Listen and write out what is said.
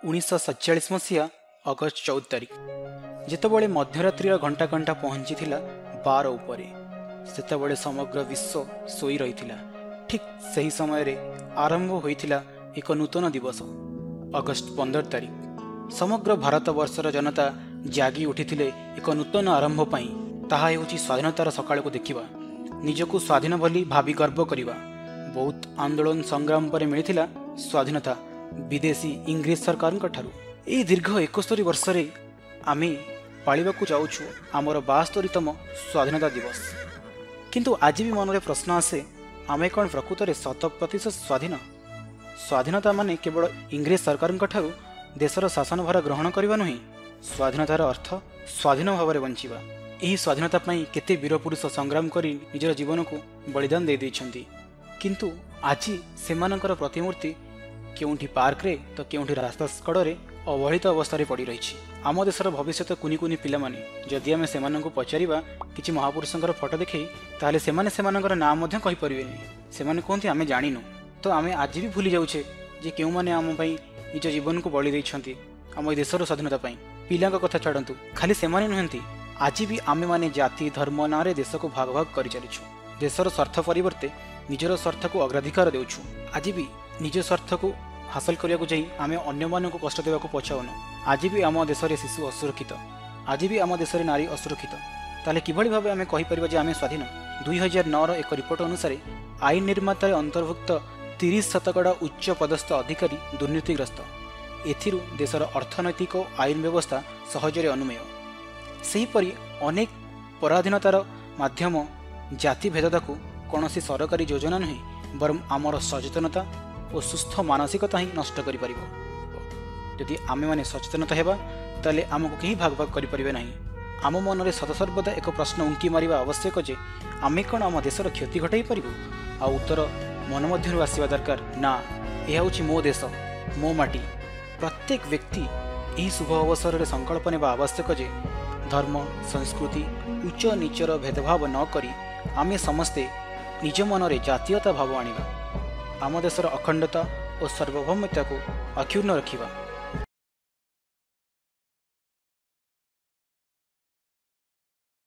1947 ମସିହା ଅଗଷ୍ଟ 14 ତାରିଖ, ଯେତେବେଳେ ମଧ୍ୟରାତ୍ରିର ଘଣ୍ଟା ଘଣ୍ଟା ପହଞ୍ଚିଥିଲା 12 ଉପରେ, ସେତେବେଳେ ସମଗ୍ର ବିଶ୍ୱ ଶୋଇ ରହିଥିଲା। ଠିକ୍ ସେହି ସମୟରେ ଆରମ୍ଭ ହୋଇଥିଲା ଏକ ନୂତନ ଦିବସ, ଅଗଷ୍ଟ 15 ତାରିଖ। ସମଗ୍ର ଭାରତବର୍ଷର ଜନତା ଜାଗି ଉଠିଥିଲେ ଏକ ନୂତନ ଆରମ୍ଭ ପାଇଁ। ତାହା ହେଉଛି ସ୍ୱାଧୀନତାର ସକାଳକୁ ଦେଖିବା, ନିଜକୁ ସ୍ୱାଧୀନ ବୋଲି ଭାବି ଗର୍ବ କରିବା। ବହୁତ ଆନ୍ଦୋଳନ ସଂଗ୍ରାମ ପରେ ମିଳିଥିଲା ସ୍ୱାଧୀନତା ବିଦେଶୀ ଇଂରେଜ ସରକାରଙ୍କ ଠାରୁ। ଏହି ଦୀର୍ଘ 71 ବର୍ଷରେ ଆମେ ପାଳିବାକୁ ଯାଉଛୁ ଆମର 72ତମ ସ୍ୱାଧୀନତା ଦିବସ। କିନ୍ତୁ ଆଜି ବି ମନରେ ପ୍ରଶ୍ନ ଆସେ, ଆମେ କ'ଣ ପ୍ରକୃତରେ 100% ସ୍ୱାଧୀନ? ସ୍ୱାଧୀନତା ମାନେ କେବଳ ଇଂରେଜ ସରକାରଙ୍କ ଠାରୁ ଦେଶର ଶାସନଭାର ଗ୍ରହଣ କରିବା ନୁହେଁ। ସ୍ୱାଧୀନତାର ଅର୍ଥ ସ୍ୱାଧୀନ ଭାବରେ ବଞ୍ଚିବା। ଏହି ସ୍ୱାଧୀନତା ପାଇଁ କେତେ ବୀରପୁରୁଷ ସଂଗ୍ରାମ କରି ନିଜର ଜୀବନକୁ ବଳିଦାନ ଦେଇଦେଇଛନ୍ତି। କିନ୍ତୁ ଆଜି ସେମାନଙ୍କର ପ୍ରତିମୂର୍ତ୍ତି କେଉଁଠି ପାର୍କରେ ତ କେଉଁଠି ରାସ୍ତା କଡ଼ରେ ଅବହେଳିତ ଅବସ୍ଥାରେ ପଡ଼ି ରହିଛି। ଆମ ଦେଶର ଭବିଷ୍ୟତ କୁନି କୁନି ପିଲାମାନେ, ଯଦି ଆମେ ସେମାନଙ୍କୁ ପଚାରିବା କିଛି ମହାପୁରୁଷଙ୍କର ଫଟୋ ଦେଖେଇ, ତାହେଲେ ସେମାନେ ସେମାନଙ୍କର ନାଁ ମଧ୍ୟ କହିପାରିବେନି। ସେମାନେ କୁହନ୍ତି ଆମେ ଜାଣିନୁ। ତ ଆମେ ଆଜି ବି ଭୁଲି ଯାଉଛେ ଯେ କେଉଁମାନେ ଆମ ପାଇଁ ନିଜ ଜୀବନକୁ ବଳି ଦେଇଛନ୍ତି ଆମ ଏ ଦେଶର ସ୍ୱାଧୀନତା ପାଇଁ। ପିଲାଙ୍କ କଥା ଛାଡ଼ନ୍ତୁ, ଖାଲି ସେମାନେ ନୁହନ୍ତି, ଆଜି ବି ଆମେମାନେ ଜାତି ଧର୍ମ ନାଁରେ ଦେଶକୁ ଭାଗ ଭାଗ କରିଚାଲିଛୁ। ଦେଶର ସ୍ୱାର୍ଥ ପରିବର୍ତ୍ତେ ନିଜର ସ୍ୱାର୍ଥକୁ ଅଗ୍ରାଧିକାର ଦେଉଛୁ। ଆଜି ବି ନିଜ ସ୍ୱାର୍ଥକୁ ହାସଲ କରିବାକୁ ଯାଇ ଆମେ ଅନ୍ୟମାନଙ୍କୁ କଷ୍ଟ ଦେବାକୁ ପଛାଉନୁ। ଆଜି ବି ଆମ ଦେଶରେ ଶିଶୁ ଅସୁରକ୍ଷିତ, ଆଜି ବି ଆମ ଦେଶରେ ନାରୀ ଅସୁରକ୍ଷିତ। ତାହେଲେ କିଭଳି ଭାବେ ଆମେ କହିପାରିବା ଯେ ଆମେ ସ୍ୱାଧୀନ? 2009ର ଏକ ରିପୋର୍ଟ ଅନୁସାରେ ଆଇନ ନିର୍ମାତାରେ ଅନ୍ତର୍ଭୁକ୍ତ 30% ଉଚ୍ଚ ପଦସ୍ଥ ଅଧିକାରୀ ଦୁର୍ନୀତିଗ୍ରସ୍ତ। ଏଥିରୁ ଦେଶର ଅର୍ଥନୈତିକ ଓ ଆଇନ ବ୍ୟବସ୍ଥା ସହଜରେ ଅନୁମେୟ। ସେହିପରି ଅନେକ ପରାଧୀନତାର ମାଧ୍ୟମ ଜାତି ଭେଦତାକୁ କୌଣସି ସରକାରୀ ଯୋଜନା ନୁହେଁ, ବରଂ ଆମର ସଚେତନତା ଓ ସୁସ୍ଥ ମାନସିକତା ହିଁ ନଷ୍ଟ କରିପାରିବ। ଯଦି ଆମେମାନେ ସଚେତନତା ହେବା, ତାହେଲେ ଆମକୁ କେହି ଭାଗ ଭାଗ କରିପାରିବେ ନାହିଁ। ଆମ ମନରେ ସଦାସର୍ବଦା ଏକ ପ୍ରଶ୍ନ ଉଙ୍କି ମାରିବା ଆବଶ୍ୟକ ଯେ ଆମେ କ'ଣ ଆମ ଦେଶର କ୍ଷତି ଘଟାଇ ପାରିବୁ? ଆଉ ଉତ୍ତର ମନ ମଧ୍ୟରୁ ଆସିବା ଦରକାର, ନା, ଏହା ହେଉଛି ମୋ ଦେଶ, ମୋ ମାଟି। ପ୍ରତ୍ୟେକ ବ୍ୟକ୍ତି ଏହି ଶୁଭ ଅବସରରେ ସଂକଳ୍ପ ନେବା ଆବଶ୍ୟକ ଯେ ଧର୍ମ, ସଂସ୍କୃତି, ଉଚ୍ଚ ନୀଚର ଭେଦଭାବ ନ କରି ଆମେ ସମସ୍ତେ ନିଜ ମନରେ ଜାତୀୟତା ଭାବ ଆଣିବା, ଆମ ଦେଶର ଅଖଣ୍ଡତା ଓ ସାର୍ବଭୌମତ୍ୟକୁ ଅକ୍ଷୁଣ୍ଣ ରଖିବା।